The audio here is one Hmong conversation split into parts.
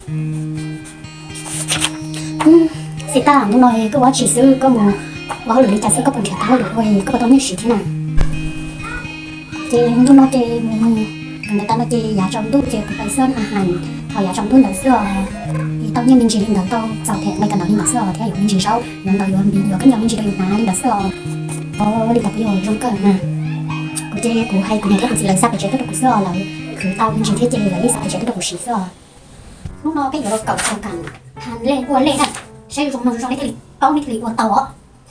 Xis tas, hnub no koj ua dab tsi xwb, koj mus ua hauj lwm li cas xwb, koj puas nrhiav tau hauj lwm ua, koj puas tau nyiaj siv thiab na? Ces hnub no ces mus kawm ntawv tas no ces yav tsaus ntuj ces kuv pais xwb na has, thaum yav tsaus ntuj ntawd xwb os, tau nyiaj me ntsis li ntawd, tau txaus thiab nqe kawm ntawv li ntawd xwb os, thiab yuav me ntsis zaub, yuav ntawd yuav npiv, yuav kab ncaws me ntsis rau yus hnav li ntawd xwb os. Ua li ntawd kuv yuav zoo kawg na. Kuv ces kuv hais kuv niam thiab kuv txiv lawv xa pes tsev tuaj rau kuv xwb os, lawv khwv tau me ntsis thiab ces lawv yeej xa pes tsev tuaj rau kuv siv xwb os. Hnub no peb yuav los kawm xaus kam has lej ua lej na, saib zoo no zoo nej thiaj li paub, nej thiaj li ua tau os.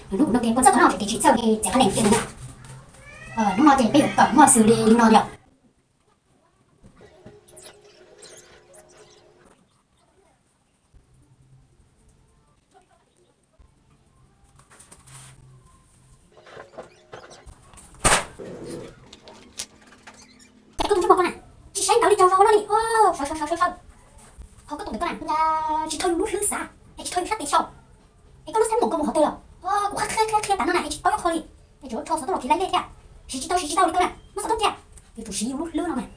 Hnub kuv nug tias koj txawj thov no ces tsis txawj ces txiav qhab lees tiag na. Hnub no ces peb yuav kawm muaj xws li li no yom. Ces koj tus ntsej muag koj na, tsis saib ntawv li cov vauv no li. Sawv sawv sawv sawv. Ho koj tus ntawm koj na, tsis tau yus lub hlwb xav, es tsis tau yus sab tes xyaum, es koj lub xab maum koj mus qhov twg lawm? Kuv qhia qhia qhia tas no na es tsis paub ib qho li. Es tsuav rho xov tooj los phiv laij lej thiab, siv tsis tau siv tsis tau li koj na, muab xov tooj cia, yuav tsum siv yus lub hlwb no mas.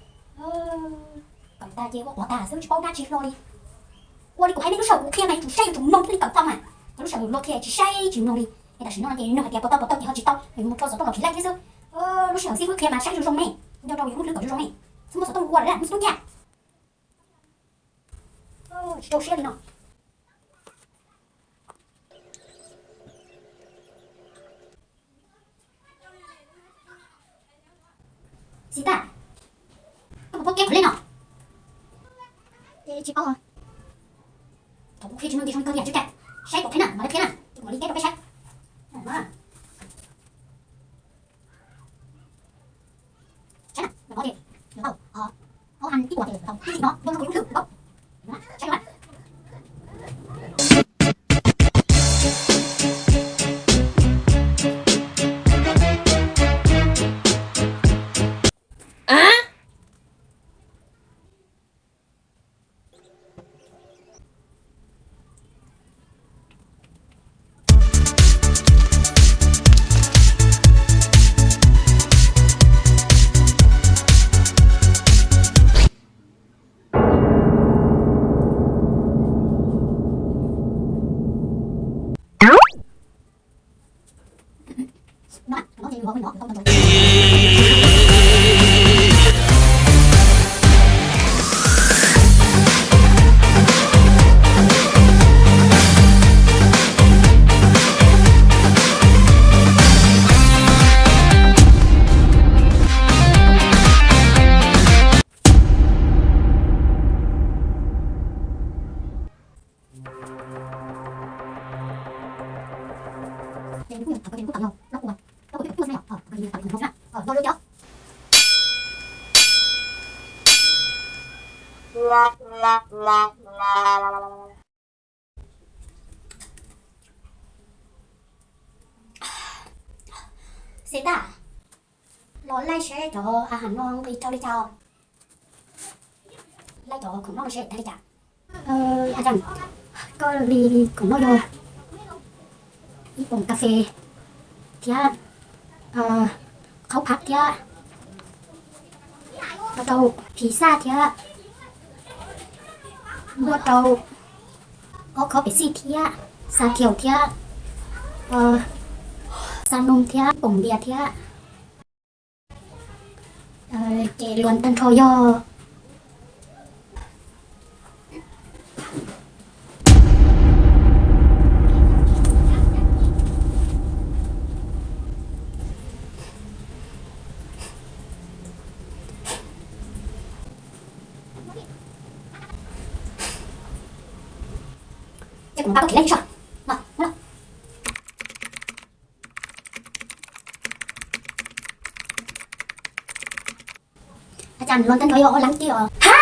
Kawm tas ces ua quav tas xwb tsis paub dab tsi hlo li. Ua li kuv hais nej lub sij hawm kuv qhia mas yuav tsum saib yuav tsum mloog thiaj li kawm tau mas. Cov lub sij hawm luag qhia tsis saib tsis mloog li. Es tam sim no ces nug hais tias puas tau puas tau ces ho tsis tau, yuav mus rho xov tooj los phiv laij thiab xwb. Lub sij hawm xib fwb qhia mas saib zoo zoo ne, nco rau yus lub hlwb kom zoo zoo ne, xwb muab xov tooj ua lawm muab xov tooj cia. Tsis rau siab li no. Xis tas, koj puas paub keb qhov lej no? Tsis paub. Thaum kuv qhia tsis mloog ces zoo li koj tiag, saib kom qhia na, mam li qhia na, kuv mam li teb rau peb saib. Saib na, no ces yuav tau, ob han ib puas ces yuav tau, ib no, ntau zoo kawg lub hlwb kuv paub. Saib na. Xis tas, los laij seb cov a has no nqis rau li cas. Laij cov khoom noj no seb tag li cas. A cas, koj li khoom noj yog ib poom kas fes thiab qhaub phab thiab ua rau phi xaj thiab ua rau ob khob pes xij thiab xa thiaus thiab xa noo thiab poom npias thiab. Ces luag tag nrho yog Ces kuv mam pab koj khiav laij soj no. A cas luag tag nrho yog ob leeg tiag os. Ha,